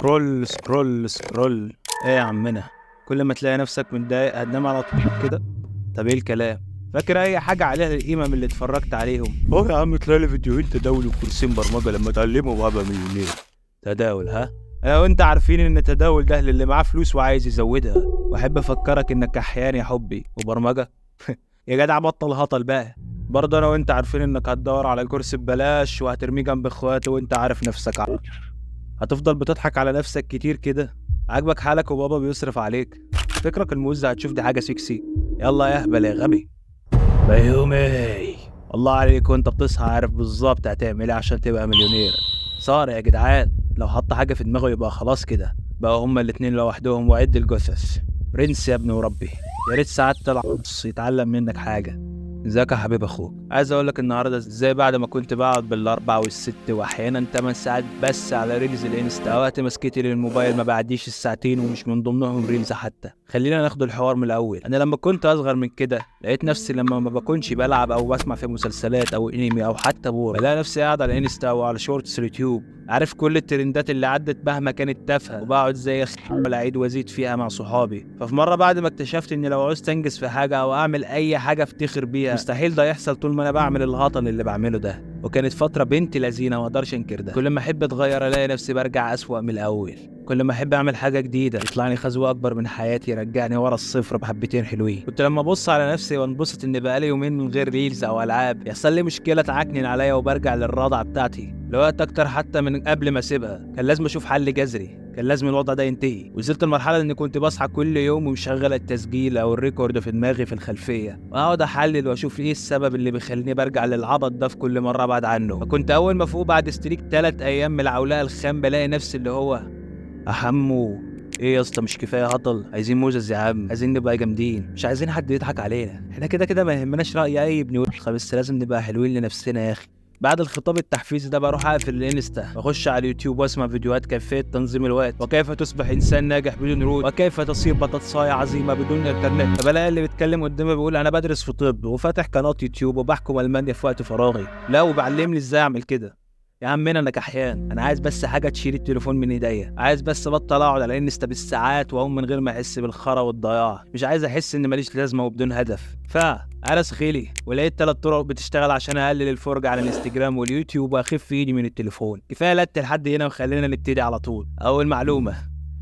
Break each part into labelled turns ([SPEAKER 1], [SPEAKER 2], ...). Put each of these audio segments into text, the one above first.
[SPEAKER 1] scroll scroll scroll. ايه يا عمنا، كل ما تلاقي نفسك متضايق هتنام على طول كده؟ طب ايه الكلام؟ فاكر اي حاجة عليها القيمة من اللي اتفرجت عليهم؟
[SPEAKER 2] اه يا عم، طلع لي فيديوهين تداول وكورسين برمجة، لما اتعلمهم وابقى مليونير.
[SPEAKER 1] تداول؟ ها، انا وانت عارفين ان التداول ده للي معاه فلوس وعايز يزودها. واحب افكرك انك احيان يا حبي وبرمجه. يا جدع بطل هطل بقى. برضه انا وانت عارفين انك هتدور على كرسي ببلاش وهترميه جنب اخواته وانت عارف نفسك هتفضل بتضحك على نفسك كتير كده. عاجبك حالك وبابا بيصرف عليك، فكرك الموزة هتشوف دي حاجة سكسي؟ يلا يا اهبل يا غبي. بيومي الله عليك، وانت بتصحى عارف بالظبط هتعمل ايه عشان تبقى مليونير. صار يا جدعان، لو حط حاجة في دماغه يبقى خلاص كده، بقى هما الاتنين لوحدهم وعد الجثث. برنس يا ابن وربي، يا ريت ساعات العص يتعلم منك حاجة. ازيك يا حبيب اخوك؟ عايز اقول لك النهارده ازاي بعد ما كنت بقعد بالاربع والست واحيانا 8 ساعات بس على reels الانستا، وقت مسكتي للموبايل ما بعديش الساعتين ومش من ضمنهم reels حتى. خلينا ناخد الحوار من الاول. انا لما كنت اصغر من كده لقيت نفسي لما ما بكونش بلعب او بسمع في مسلسلات او انمي او حتى بورة، بلاقي نفسي قاعد على الانستا وعلى shorts اليوتيوب، عارف كل الترندات اللي عدت مهما كانت تافهة، وبقعد زي ولا اعيد وازيد فيها مع صحابي. ففي مرة بعد ما اكتشفت اني لو عوزت انجز في حاجة او اعمل اي حاجة افتخر بيها مستحيل ده يحصل طول ما انا بعمل الهطل اللي بعمله ده. وكانت فترة بنت لذينه ما اقدرش انكر ده. كل ما احب اتغير الاقي نفسي برجع اسوأ من الاول. كل ما احب اعمل حاجة جديدة يطلعني خزوه اكبر من حياتي يرجعني ورا الصفر بحبتين حلوين. كنت لما ابص على نفسي وانبسط ان بقالي يومين من غير reels او العاب يحصل لي مشكلة تعكنن عليا وبرجع للرضعه بتاعتي لوقت اكتر حتى من قبل ما اسيبها. كان لازم اشوف حل جذري، كان لازم الوضع ده ينتهي. وصلت لمرحلة اني كنت بصحى كل يوم ومشغل التسجيل او ال record في دماغي في الخلفية، واقعد احلل واشوف ايه السبب اللي بيخليني برجع للعبط ده في كل مرة ابعد عنه. فكنت اول ما فوق بعد streak 3 ايام من العولاء الخام بلاقي نفسي اللي هو احمو ايه يا اسطى، مش كفاية هطل؟ عايزين موزز يا عم، عايزين نبقى جامدين، مش عايزين حد يضحك علينا، احنا كده كده ما يهمناش راي اي ابن وسخة، بس لازم نبقى حلوين لنفسنا يا اخي. بعد الخطاب التحفيزي ده بروح اقفل الانستا واخش على اليوتيوب واسمع فيديوهات كيفية تنظيم الوقت، وكيف تصبح انسان ناجح بدون روت، وكيف تصير بطاطسايه عظيمة بدون انترنت. فبلاقي اللي بيتكلم قدامي بيقول انا بدرس في طب وفاتح قناة يوتيوب وبحكم المانيا في وقت فراغي، لا وبعلمني ازاي اعمل كده. يا عمنا انا كحيان، انا عايز بس حاجة تشيل التليفون من ايديا، عايز بس ابطل اقعد على انستا بالساعات واقوم من غير ما احس بالخرا والضياع، مش عايز احس ان ماليش لازمه وبدون هدف. فارس خيلي ولقيت 3 طرق بتشتغل عشان اقلل الفرجة على الانستجرام واليوتيوب واخف ايدي من التليفون. كفاية لت لحد هنا وخلينا نبتدي على طول. اول معلومة،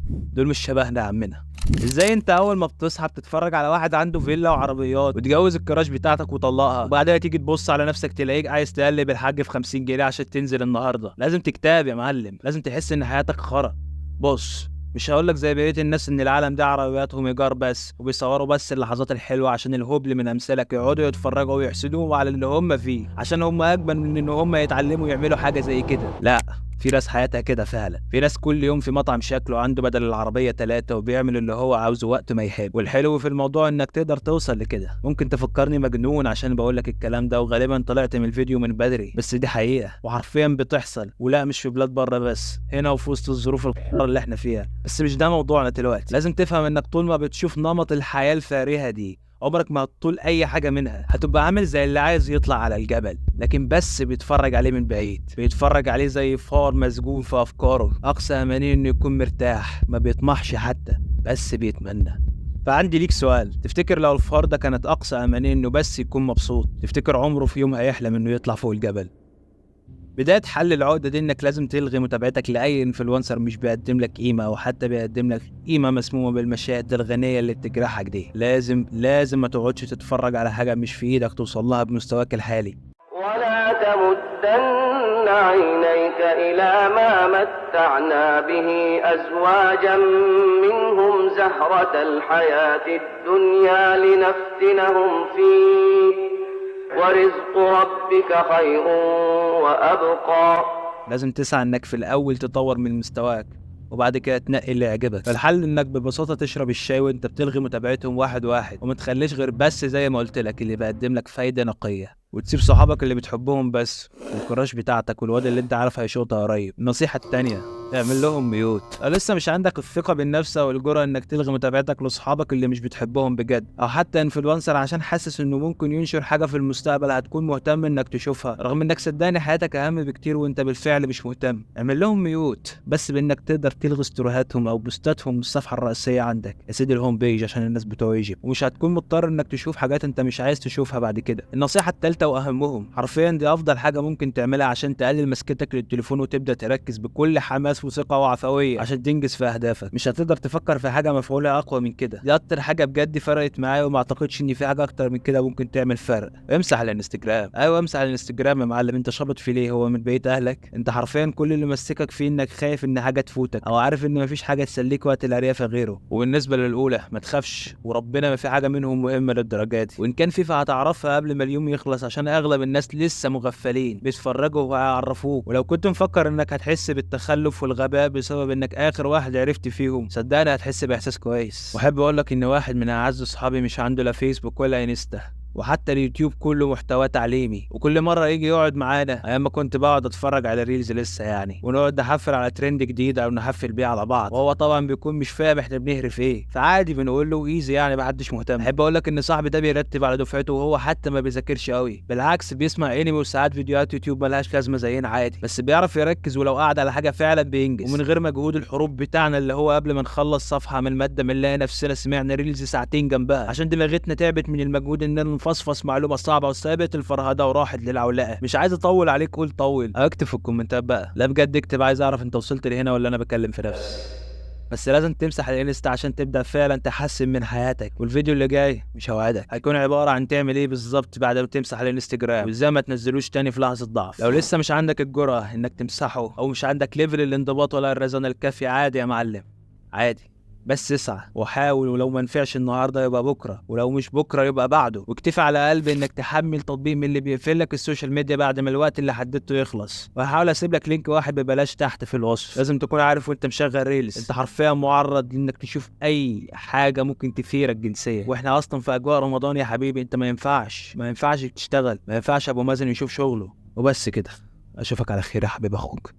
[SPEAKER 1] دول مش شبهنا يا عمنا. ازاي انت اول ما بتصحى بتتفرج على واحد عنده فيلا وعربيات وتجوز الكراش بتاعتك وطلقها، وبعدها تيجي تبص على نفسك تلاقيك عايز تقلب الحاج في 50 جنيه عشان تنزل النهارده؟ لازم تكتئب يا معلم، لازم تحس ان حياتك خرا. بص، مش هقولك زي بقية الناس ان العالم ده عربياتهم ايجار بس وبيصوروا بس اللحظات الحلوة عشان الهبل من امثالك يقعدوا يتفرجوا ويحسدوهم على اللي هم فيه، عشان هم اجمل من ان هم يتعلموا يعملوا حاجة زي كده. لا، في ناس حياتها كده فعلا، في ناس كل يوم في مطعم شكله عنده بدل العربية 3 وبيعمل اللي هو عاوزه وقت ما يحب. والحلو في الموضوع انك تقدر توصل لكده. ممكن تفكرني مجنون عشان بقولك الكلام ده وغالبا طلعت من الفيديو من بدري، بس دي حقيقة وحرفيا بتحصل، ولا مش في بلاد بره بس، هنا وفي وسط الظروف الخطر اللي احنا فيها. بس مش ده موضوعنا دلوقتي. لازم تفهم انك طول ما بتشوف نمط الحياة الفارهة دي عمرك ما هتطول اي حاجة منها. هتبقى عامل زي اللي عايز يطلع على الجبل لكن بس بيتفرج عليه من بعيد، بيتفرج عليه زي فار مسجون في افكاره، اقصى امانيه انه يكون مرتاح، ما بيطمحش حتى بس بيتمنى. فعندي ليك سؤال، تفتكر لو الفار ده كانت اقصى امانيه انه بس يكون مبسوط، تفتكر عمره في يوم هيحلم انه يطلع فوق الجبل؟ بداية حل العقدة دي انك لازم تلغي متابعتك لأي influencer مش بيقدم لك قيمة او حتى بيقدم لك قيمة مسمومة بالمشاهد الغنية اللي بتجرحك دي. لازم ما تقعدش تتفرج على حاجة مش في ايدك توصل لها بمستواك الحالي.
[SPEAKER 3] ولا تمدن عينيك إلى ما متعنا به أزواجا منهم زهرة الحياة الدنيا لنفتنهم فيه ورزق ربك خير وأبقى.
[SPEAKER 1] لازم تسعى انك في الاول تطور من مستواك وبعد كده تنقي اللي يعجبك. فالحل انك ببساطة تشرب الشاي وانت بتلغي متابعتهم واحد واحد، وما تخليش غير بس زي ما قلت لك اللي بيقدم لك فايده نقية، وتسيب صحابك اللي بتحبهم بس، والكراش بتاعتك والواد اللي انت عارف هيشوطها قريب. النصيحة التانية، اعمل لهم mute. لسه مش عندك الثقة بالنفس او الجرأة انك تلغي متابعتك لاصحابك اللي مش بتحبهم بجد، او حتى influencer عشان حاسس انه ممكن ينشر حاجة في المستقبل هتكون مهتم انك تشوفها، رغم انك صدقني حياتك اهم بكتير وانت بالفعل مش مهتم. اعمل لهم mute بس بانك تقدر تلغي ستوريهاتهم او بوستاتهم من الصفحة الرئيسية عندك يا سيدي، ال home page عشان الناس بتوع Egypt، ومش هتكون مضطر انك تشوف حاجات انت مش عايز تشوفها بعد كده. النصيحة الثالثة واهمهم، حرفيا دي افضل حاجة ممكن تعملها عشان تقلل مسكتك للتليفون وتبدا تركز بكل حماس وثقه وعفويه عشان تنجز في اهدافك. مش هتقدر تفكر في حاجة مفعولها اقوى من كده. دي اكتر حاجة بجد فرقت معايا، وما اعتقدش ان في حاجة اكتر من كده ممكن تعمل فرق. امسح الانستجرام. ايوه امسح الانستجرام يا معلم، انت شابط في ليه؟ هو من بيت اهلك؟ انت حرفيا كل اللي مسكك فيه انك خايف ان حاجة تفوتك، او عارف ان مفيش حاجة تسليك وقت الاريافه غيره. وبالنسبة للاولى ما تخافش، وربنا ما في حاجة منهم مهمة للدرجة دي، وان كان في فهتعرفها قبل ما اليوم يخلص، عشان اغلب الناس لسه مغفلين بيتفرجوا وهيعرفوك. ولو كنت مفكر انك هتحس بالتخلف والغباء بسبب انك اخر واحد عرفت فيهم، صدقني هتحس باحساس كويس. واحب اقول لك ان واحد من اعز اصحابي مش عنده لا فيسبوك ولا انستا، وحتى اليوتيوب كله محتوى تعليمي، وكل مرة يجي يقعد معانا ايام ما كنت بقعد اتفرج على reels لسه يعني، ونقعد نحفل على ترند جديد او نحفل بيه على بعض، وهو طبعا بيكون مش فاهم احنا بنهرف ايه، فعادي بنقول له easy يعني، محدش مهتم. احب اقول لك ان صاحبي ده بيرتب على دفعته، وهو حتى ما بيذاكرش قوي، بالعكس بيسمع انمي وساعات فيديوهات يوتيوب ملهاش لازمه زينا عادي، بس بيعرف يركز، ولو قعد على حاجة فعلا بينجز، ومن غير مجهود الحروب بتاعنا اللي هو قبل ما نخلص صفحة من المادة بنلاقي نفسنا سمعنا reels ساعتين جنبها، عشان دماغتنا تعبت من المجهود اننا فصفص معلومة صعبة وسابت الفرهده وراحت للعولاقه. مش عايز اطول عليك، قول طول، اكتب في الكومنتات بقى، لا بجد اكتب، عايز اعرف انت وصلت لهنا ولا انا بكلم في نفسي. بس لازم تمسح الانستا عشان تبدا فعلا تحسن من حياتك. والفيديو اللي جاي مش هوعدك هيكون عبارة عن تعمل ايه بالظبط بعد ما تمسح الانستجرام، وازاي ما تنزلوش تاني في لحظة ضعف. لو لسه مش عندك الجرأة انك تمسحه، او مش عندك level الانضباط ولا الرزانه الكافيه، عادي يا معلم، عادي، بس اسعى وحاول، ولو ما نفعش النهارده يبقى بكره، ولو مش بكره يبقى بعده، واكتفي على الاقل بانك تحمل تطبيق من اللي بيقفل لك ال social media بعد ما الوقت اللي حددته يخلص. وهحاول اسيب لك link واحد ببلاش تحت في الوصف. لازم تكون عارف وانت مشغل reels انت حرفيا معرض انك تشوف اي حاجة ممكن تثيرك جنسيا، واحنا اصلا في اجواء رمضان يا حبيبي، انت ما ينفعش تشتغل، ما ينفعش ابو مازن يشوف شغله. وبس كده، اشوفك على خير يا حبيب اخوك.